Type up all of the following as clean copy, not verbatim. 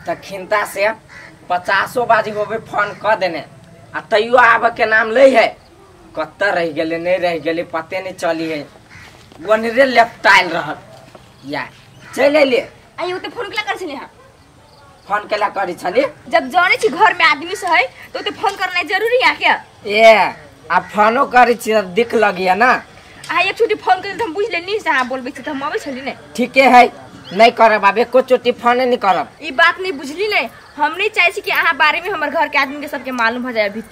त खिंता से 50 बाजी होबे फोन क देने आ तैयो आब के नाम ले है। कत रह गेले नहीं रह गेले पते नहीं चली है। वनरे लेपटाइल रहल या चल अइले। आई ओते फोन केला कर छली हां? फोन केला करी छली? जब जाने छी घर में आदमी से है तो ओते फोन करना जरूरी है क्या? ए आ फोनो करी छी दिख लगिया ना। आ एक छोटी फोन कर त हम बुझ लेनी से हां बोलबै छी त हम आबै छली ने। ठीके है नहीं करब आब एको चोटी फोन नहीं करब। ई बात नहीं बुझली ने। हम नहीं चाहे छी कि अहाँ बारे में हमर घर के आदमी के सबके मालूम भ जाए अभी।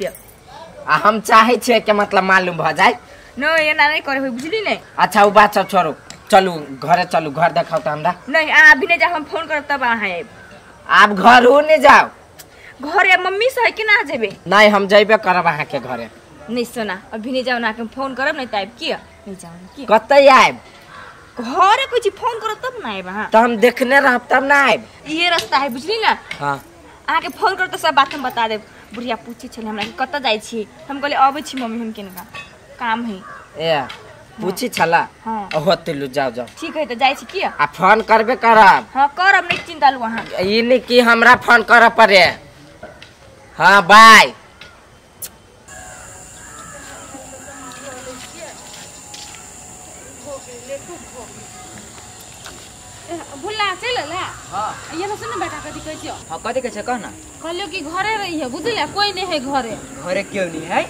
आ हम चाहे छे के मतलब मालूम भ जाए। न एना नहीं करे होई बुझली ने। अच्छा उ बात सब छोड़ू चलू घरे चलू घर देखाओ त हमरा। नहीं अहाँ अभी नहीं जा हम फोन करब तब अहाँ आएब। आप घर हो नहीं जाओ? घरे मम्मी से है कि ना जेबे? नहीं हम जेबे करब अहाँ के घरे। नहीं सोना अभी नहीं जाओ ना के फोन करब नहीं त आएब किया नहीं जाओ की कतई आएब? घरे कुछ फोन करब तब ना आएब। हां त हम देखने रहब तब ना आएब। ये रास्ता है बुझली ना। हां अहाँ के फोन कर त सब बात हम बता देब। बुढ़िया पूछे छले हमरा कि कत जाय छी हम कहले आबै छी मम्मी हम केनका काम है। ए पूछी छला? हां होते लु जाओ जाओ। ठीक है त जाय छी किया? आ फोन करबे करब। हां करब नहीं चिंता लु अहाँ। ई नहीं कि हमरा फोन कर पड़े। हां बाय। भुला चल ला। हां ये ना सुन बेटा कथि कहै छियो? हां कथि कहै छै कह ना। कहलियो कि घरे रही है बुझलिया कोई नहीं है घरे। घरे क्यों नहीं है?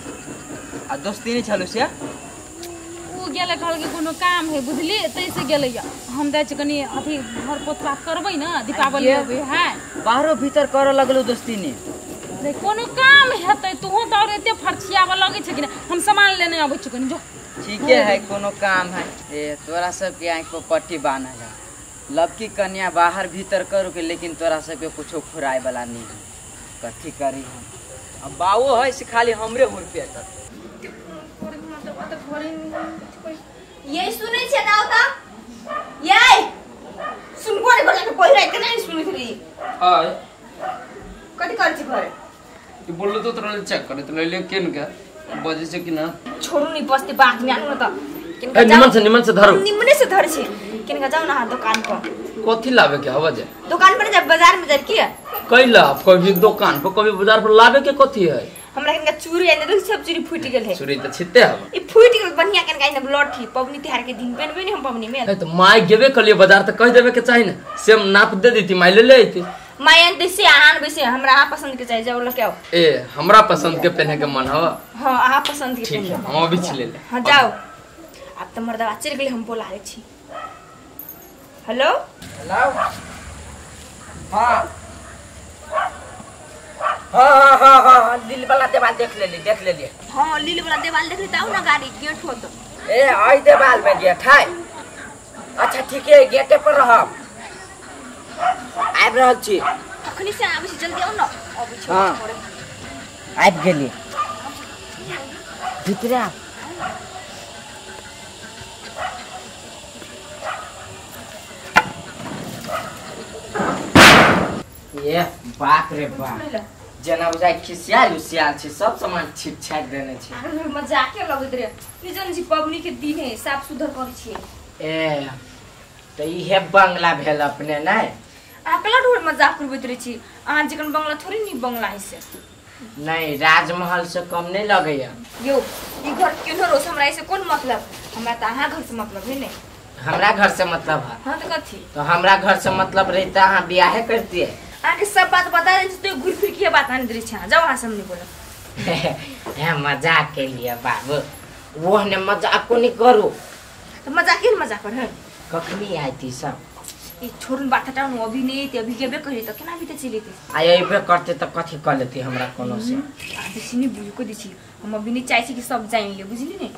आ दोस्ती नहीं छलु से? उ गेले कहल कि कोनो काम है बुझली तैसे गेलै। हम जाइ छी कनी अथि घर पोतपात करबै ना दीपावली होबे है। बाहरो भीतर कर लगलु दोस्ती ने। नहीं कोनो काम हेतै तूहो त और एते फरछियाबऽ लगै छै कि ना। हम सामान लेने आबै छी कनी जो। ठीके है कोनो काम है। ए तोरा सब के आंख पर पट्टी बान्हल है। लड़की कन्या बाहर भीतर करू के लेकिन तोरा सबके कुछो खुराए वाला नहीं है। कथी करी हम? अब बाओ है से खाली हमरे हुरपे तक। ये सुनै छै ना त ये सुनबो रे बोला के पहिरा के नहीं सुनै छली। हां कथि करै छी घरे? ई बोललो तो तोरा चेक करे त ले केन के बजे छै कि ना। छोड़ू नहीं बस्ती बात में आनु न त किनका जाऊ। निमन से निमन से धरू। निमने से धर छी किनका जाऊ ना दुकान पर। कथि लावे के हवा जे? दुकान पर जा बाजार में जा के कैला कभी दुकान पर कभी बाजार पर लावे के कथि है? हमरा किनका चूड़ी आने तो सब चूड़ी फूट गेल है। चूड़ी त छिते हवा। ई फूट गेल बढ़िया किनका इन लठी पबनी तिहार के दिन पहनबे नहीं हम पबनी में। ए त माय गेबे कलिए बाजार त कह देबे के चाही ना सेम नाप दे देती my ले लेती। My आनते से आन बेसे हमरा अहाँ पसंद के चाहिए जाऊ लके आओ। ए हमरा पसंद के पहने के मन हवा। हां अहाँ पसंद के ठीक है हम अभी ले ले। हां जाओ। अब त मर्दवा चल गेल हम बोला रे छी। हेलो हेलो हां हां हां हां लील वाला देवाल देख लेली देख लेली। हां लील वाला देवाल देख लेता हूं ना गाड़ी गेट हो तो। ए आई देवाल में गेट है। अच्छा ठीक है गेटे पर रहब आबि रहल छी। अखनी से आबै छी जल्दी आउ ना। आबै छी। हां आबि गेली भीतर आ। ये बाप रे बाप जेना बुझाइ खिसियाल उसियाल छी सब सामान छिट छाट देने छी। अरे मजाके लगैत रे ई जन छी पबनी के दिन है साफ सुथर करै छी। ए त इहे बंगला भेल अपने नै? अकला ढोर मजाक करबैत रहे छी अहाँ जखन बंगला थोड़ी नी बंगला है से। नहीं राजमहल से कम नहीं लगैया। यो ई घर केनो रोस हमरा ऐसे कोन मतलब? हमरा त अहाँ घर से मतलब है नहीं। हमरा घर से मतलब है। हां त कथि? तो हमरा घर से मतलब रहता अहाँ बियाहे करती है। अहाँ के सब बात बता दे छी तो घुर फिर के बात आन दे छी। जाओ अहाँ सब नहीं बोलो। ए मजाक के लिए बाबू वो ने मजाक को नहीं करू। तो मजाक के मजाक कर है। कखनी आती सब? ई छोड़न बात हटाउ अभी नहीं ते अभी गेबे करी त केना भी त चली ते। आ एबे करते त कथि कर लेती हमरा कोनो से। आ बेसी नहीं बुझ को दै छी हम अभी नहीं चाहे छी कि सब जाएंगे बुझली ने।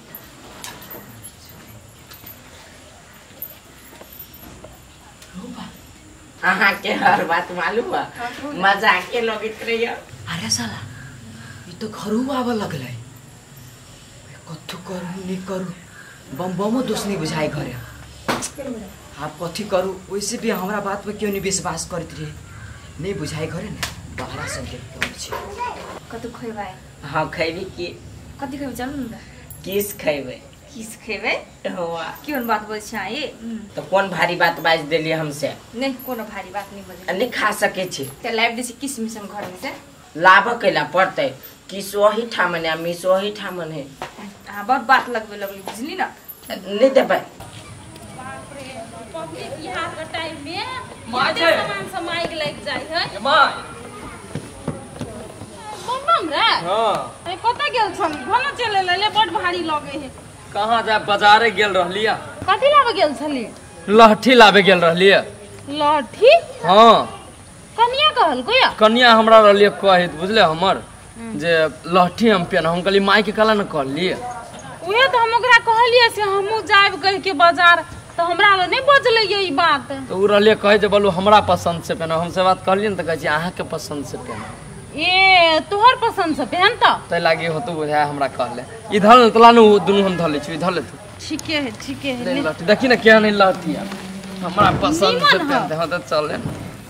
अहाँ के हर बात मालूम है मजाक के लगैत रहिए। अरे साला ई तो घरू आबऽ लगलै। कथु करू नहीं करू बम बमो दोष नहीं बुझाए घरे। आप कथी करू वैसे भी हमरा बात पर क्यों नहीं विश्वास करत रहे नहीं बुझाए घरे ने बाहर से देख के छी। कतौ खैबै? हां खैबी की? कथि खैबै जानू ना? किस खैबै? किस खेबै केहन बात बजै छै ये तो कोन भारी बात बाज देलिए हमसे नहीं कोनो भारी बात नहीं बजै नहीं खा सके छी त लाइव दै छी किसमिस हम घर में से लाभ कैला पड़तै किस ओही ठामन आ मिस ओही ठामन है हां बहुत बात लगबे लगली बुझली ना नहीं देबै बाप रे पब्लिक यहाँ के टाइम में कते सामान सब माइक लग जाय है my बम रे हां ए कत गेल छली घन चले ले बड भारी लगे है कहां जा बाजारे गेल रहलिया कथि लाबे गेल छली लहठी लाबे गेल रहलिया लहठी हां कनिया कहल कोया कनिया हमरा रहलिए कहैत बुझले हमर जे लहठी हम पेन हम कहली माई के कहला न कहलिए उहे त हम ओकरा कहलिए से हमहु जाइब कह के बाजार त हमरा ल नहीं बजलै ई बात त उ रहलिए कहै जे बोलू हमरा पसंद से पेन हमसे बात कहलिए न त कहै छी अहाँ के पसंद से पेन ए तोहर पसंद से पेन त तै लागी होतौ बुझाय हमरा कहले इधर तला न दुनु हम धले छी इधर ले तू ठीके है ठीके है लहठी देखी न केहन लहठी हमरा पसंद से पेन हां त चल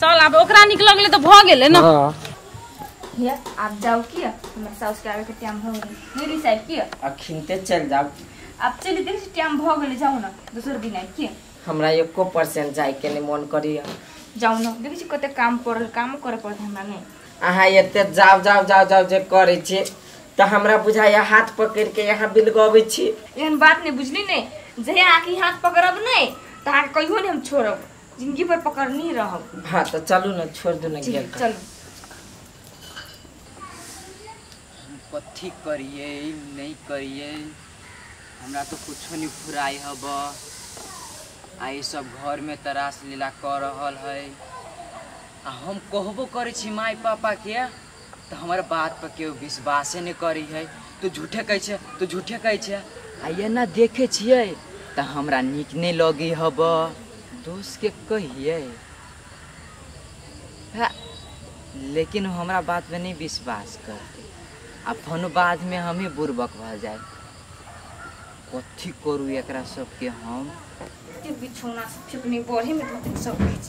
चल आब ओकरा निक लगले त भ गेलै न हां हिया आप जाओ किया हमरा साउस के आवे के टाइम हो गेलै मेरी साहब किया अखिनते चल जाओ आप चली देख टाइम भ गेलै जाओ ना दोसर दिन आइ किया हमरा 1% जाय के नहीं मन करिया जाओ ना देखै छी कते काम पड़ल काम करे पड़त हमरा नहीं अहाँ एते जाओ जाओ जाओ जाओ जे करै छी त हमरा बुझाया हाथ पकड़ के यहाँ बिलगबै छी एहन बात नहीं बुझली नहीं जहिया आखी हाथ पकड़ब नहीं त अहाँ कहियो नहीं हम छोड़ब जिंदगी भर पकड़नी रहब हां त चलू ना छोड़ दू ना गेल चलू कथी करिए नहीं करिए हमरा तो कुछो नहीं फुराई हब आ ई सब घर में तरास लीला कर रहल है आ हम कहबो करै छी माय पापा के तो हमर बात पर केओ विश्वासे नहीं करी है तू झूठे कहै छै तू झूठे कहै छै आ एना देखे छियै तऽ हमरा नीक नहीं लगी हब दोस्त के कहिए लेकिन हमरा बात में नहीं विश्वास करते आ फोन बाद में हमें बुरबक भ जाए कथी करू एकरा सबके हम बिछौना सब फेकनी बढ़े में धोती सब किछ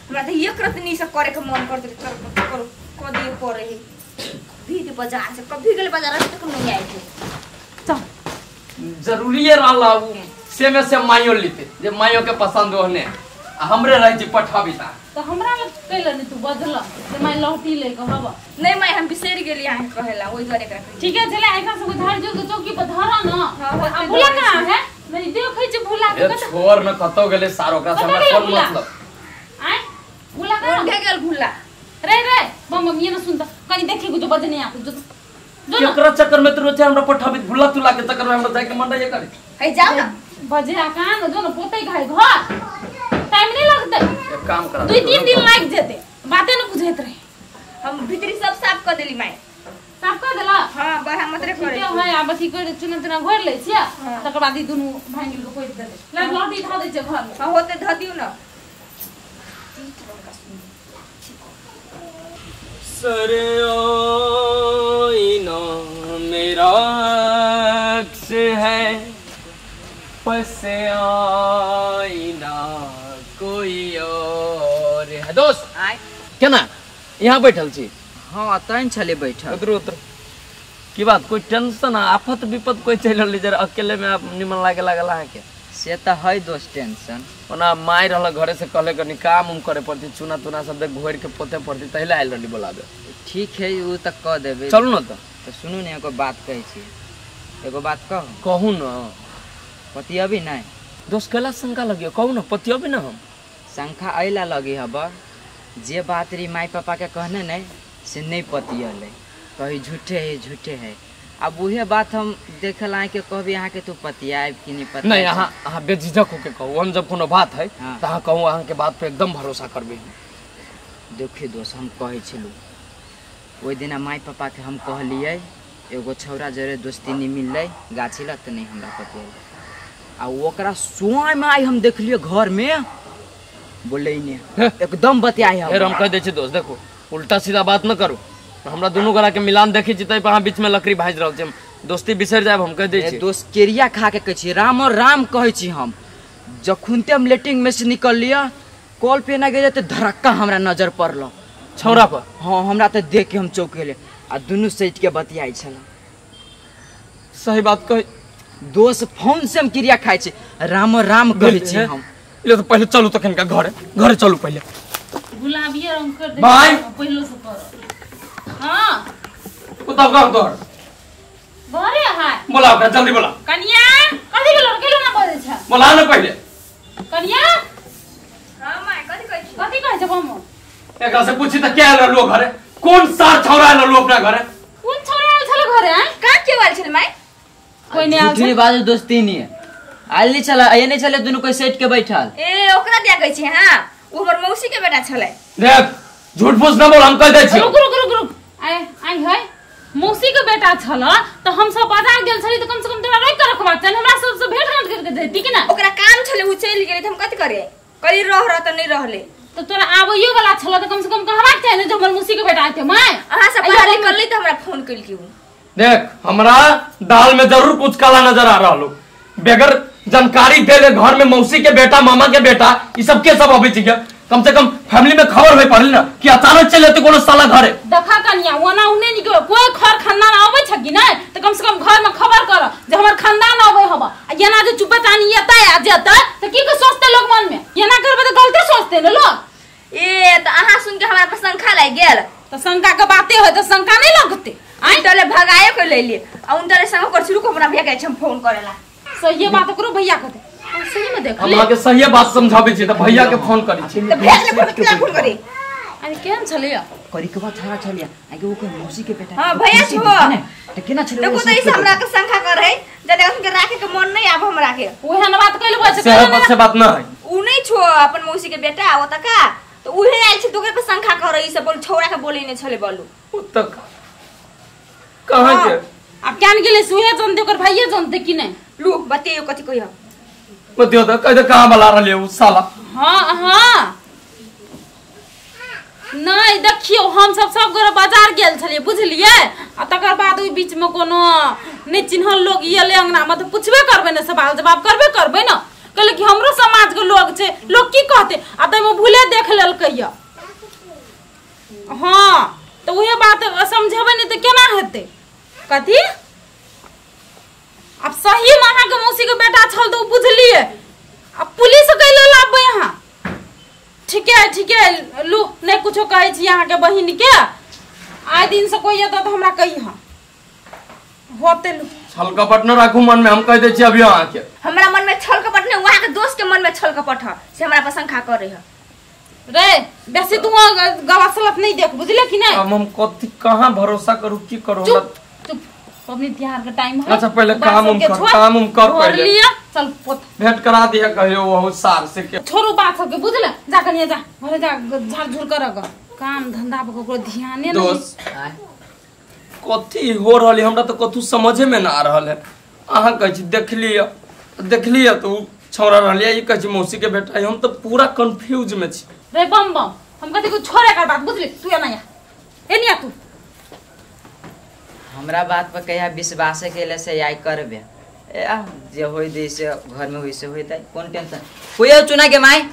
हमरा त एक रत नहीं सब करे के मन करते कर करू क दिए पड़े है भी के बाजार से कभी गेल बाजार से तक नहीं आए थे चल जरूरी रहला उ सेमे से मायो लेते जे मायो के पसंद होने आ हमरे रहै छी पठाबी ता त हमरा लग कैला नहीं तू बजल जे my लहठी ले के हब नहीं my हम बिसरि गेली अहाँ कहेला ओइ दुआरे एकरा ठीक है चले एकरा सब धर जो चौकी पर धर न आ भूला कहां है नहीं देखै छी भूला के कत छोड़ न कतौ गेलै सार ओकरा से हमरा कोन मतलब आय भूला कहां उठे गेल भूला रे रे बम बम ये न सुन त कनी देखी को जो बजने आप जो जो केकरा चक्कर में तू रोचे हमरा पठाबी भूला तुला के चक्कर में हमरा जाय के मन रहे करे है जाओ ना बजे आ कहां जो न पोतै खाय घर टाइम नहीं लगतै एक काम करा 2-3 दिन लाग जेते बाते न बुझैत रहे हम भीतरी सब साफ कर देली my साफ कर देला हां बड़ा मतरे करे है आब अथी कर चुना चुना घोर लै छियै तकर बाद ई दुनू भाई मिल के पोति देबै ला लहठी धऽ दै छै घर में हां होते धऽ दियौ न सर आईना मेरा अक्स है पस आईना कोई और है दोस्त आय केना यहाँ बैठल छी हां तैन छले बैठल उतरो उतरो की बात कोई टेंशन आफत विपद कोई चल रहल जरा अकेले में आप निमन लागे लागल अहाँ के से त है दोस्त टेंशन ओना माय रहल घरे से कहले कनी काम उम करे पड़ती चुना तुना सब देख घोर के पोते पड़ती तहिले आयल रहली बोलाबे ठीक है उ त कह देबे चलू न त त सुनू ने एगो बात कहै छी एगो बात कहू कहू न पतियबी नहीं दोस्त कैला शंका लगियो कहू न पतियबी न हम शंका अइला लगी हब जे बात री my पापा के कहने नहीं से नहीं पतियले कही झूठे है झूठे है अब उहे बात हम देखल आए के कहबी अहाँ के तू पतियाब कि नहीं पतियाब नहीं अहाँ अहाँ बेझिझक होके कहू हम जब कोनो बात है हाँ। त अहाँ कहू अहाँ के बात पे एकदम भरोसा करबे देखियो दोस्त हम कहै छलू ओहि दिना my पापा के हम कहलियै एगो छौड़ा जरे दोस्ती नहीं मिललै गाछी लग त नहीं हमरा पतियलै आ ओकरा स्वयं आइ हम देखलियै घर में बोले ने एकदम बतियाई फेर हम कह दै छी दोस्त देखो उल्टा सीधा बात न करू हमरा दुनू गोरा के मिलान देखै छी तै पर अहाँ बीच में लकड़ी भाजि रहल छी हम दोस्ती बिसरि जायब हम कह दै छी दोस्त केरिया खा के कहै छी राम और राम कहै छी हम जखुनते हम लेटिंग में से निकललियै कॉल पे ना गेलियै तऽ धड़क्का हमरा नजर पड़ल छौड़ा पर हाँ हमरा तऽ देख के हम चौंक गेलियै आ दुनू सटि के बतियाइ छल सही बात कह दोस्त फोन से हम क्रिया खाइ छी, राम राम कहै छी हम। ले तो पहिले चलू तखन का घरे, घरे चलू पहिले। गुलाबी रंग कर दे पहिले से कर। हां उतार कर तोर घरे है, बोला ओकरा जल्दी बोला। कन्या कथि गेलो गेलो ना बोलै छ, बोला ना पहिले कन्या। हां my कथि कहै छी, कथि कहै छ बमो? एकरा से पूछी त के आयल रहलो घरे, कोन सार छौरा आयल रहलो अपना घरे? कोन छौरा आयल छल घरे? का के आयल छल my? कोई नहीं आयल छल। बाजू दोस्ती नहीं आयल नहीं छल, आये नहीं छले, दुनु कोई सेट के बैठल। ए ओकरा दिया कहै छी। हां उ हमर मौसी के बेटा छलै। देख झूठ फूस न बोल, हम कह दै छी। रुक रुक रुक रुक, आय आय है मौसी के बेटा छल त हम सब बाजार गेल छली त कम से कम तोरा रोक के रखबाक चाही, हमरा सब से भेंट घाट करके जैती कि ना? ओकरा काम छले उ चलि गेलै त हम कथि करे, करी रह रह त नहीं रहले। त तोरा आबैयो वाला छल त कम से कम कहबाक चाही ने जे हमर मौसी के बेटा आते। My अहाँ सब पढ़ा लिख करली त हमरा फोन कइल की। देख हमरा दाल में जरूर कुछ काला नजर आ रहलो, बगैर जानकारी देले घर में मौसी के बेटा मामा के बेटा ई सब के सब अबै छी। कम से कम फैमिली में खबर होय पड़ल ना कि अचानक चले तो कोनो साला घरे। देखा कन्या ओना उने नि कोई खर खानदान आबै छ कि नै त कम से कम घर में खबर कर जे हमर खानदान आबै हब। आ एना जे चुपे चानी एतै आ जेतै त की के सोचते लोग मन में? एना करबै त गलते सोचते ने लोग। ए त अहाँ सुन के हमरा पर शंका लागि गेल। त शंका के बाते होय त शंका नै लगते। आई तले भगाए के ले लिए आ उन तले संग कर शुरू को हमरा भैया के हम फोन करेला। सही बात करू भैया कहते सही में देख हम अहाँ के सही बात समझाबै छी त भैया के फोन करै छी। त भैया के फोन केना फोन करी? अरे केहन छलैया करी के बात छड़ा छलिया आगे ओकर मौसी के बेटा। हां भैया छो त केना छलै? देखो त ई हमरा के शंका कर है जदे उनके राखे के मन नहीं आब हमरा के। ओहन बात कइल बा से बात न है। उ नहीं छो अपन मौसी के बेटा ओ त का त उहे आइल छै तो के पर शंका कर ई सब बोल छोरा के बोले नै छले बोलू उ त कहां के अब केन गेलै सुहे जनते ओकर भैया जनते कि नै? लू बतियो कथि कहियो बतियो त कह कहां बला रहले उ साला। हां हां नहीं देखियो हम सब सब गोरे बाजार गेल छलियै बुझलियै, आ तकर बाद ओहि बीच में कोनो नहीं चिन्हल लोग एलै अंगना में त पुछबे करबै ने, सवाल जवाब करबे करबै ने। कहले कि हमरो समाज के लोग छै, लोग की कहते? आ ताहिमे भूले देख लेलकै। हाँ त उहे बात समझेबै नहि त केना हेतै? कथी अब सही में अहाँके मौसी के बेटा छल त उ बुझलियै, आ पुलिस कैले लाबबै अहाँ? ठीक है ठीक है लू नहीं कुछो कहै छी अहाँके बहिन के, आइ दिन से कोई एतऽ त हमरा कहिह होते। लू छल कपट न राखू मन में, हम कह दै छी अभी अहाँ के। हमरा मन में छल कपट नहीं, वहाँ के दोस्त के मन में छल कपट है से हमरा पर शंका कर रही है। रे बेसी तू गला सलत नहीं देख बुझले कि नहीं? हम कथि कहां भरोसा करू की करू? चुप चुप पबनी तिहार के टाइम है। अच्छा पहले काम उम कर, काम उम कर पहले लिया चल पोत भेंट करा दिया कहियो वो सार से के छोड़ू बात सबके बुझले। जा कनिया जा घरे जा झाड़ झूड़ कर काम धंधा पर ककरो ध्याने नहीं। दोस्त कथि हो रहल हमरा तो कथु समझे में ना आ रहल है। अहाँ कहै छी देख लिया देख लिया तो छौरा रहल ई कहै छी मौसी के बेटा, हम तो पूरा कंफ्यूज में छी। रे बम बम हम कथि को छोड़े कर बात बुझली? तू एना आ एनिया तू हमरा बात पर कहिया विश्वास केले से आई करबे। ए जे होई दे से घर में होई से होई त कोन टेंशन कोई चुना के माई।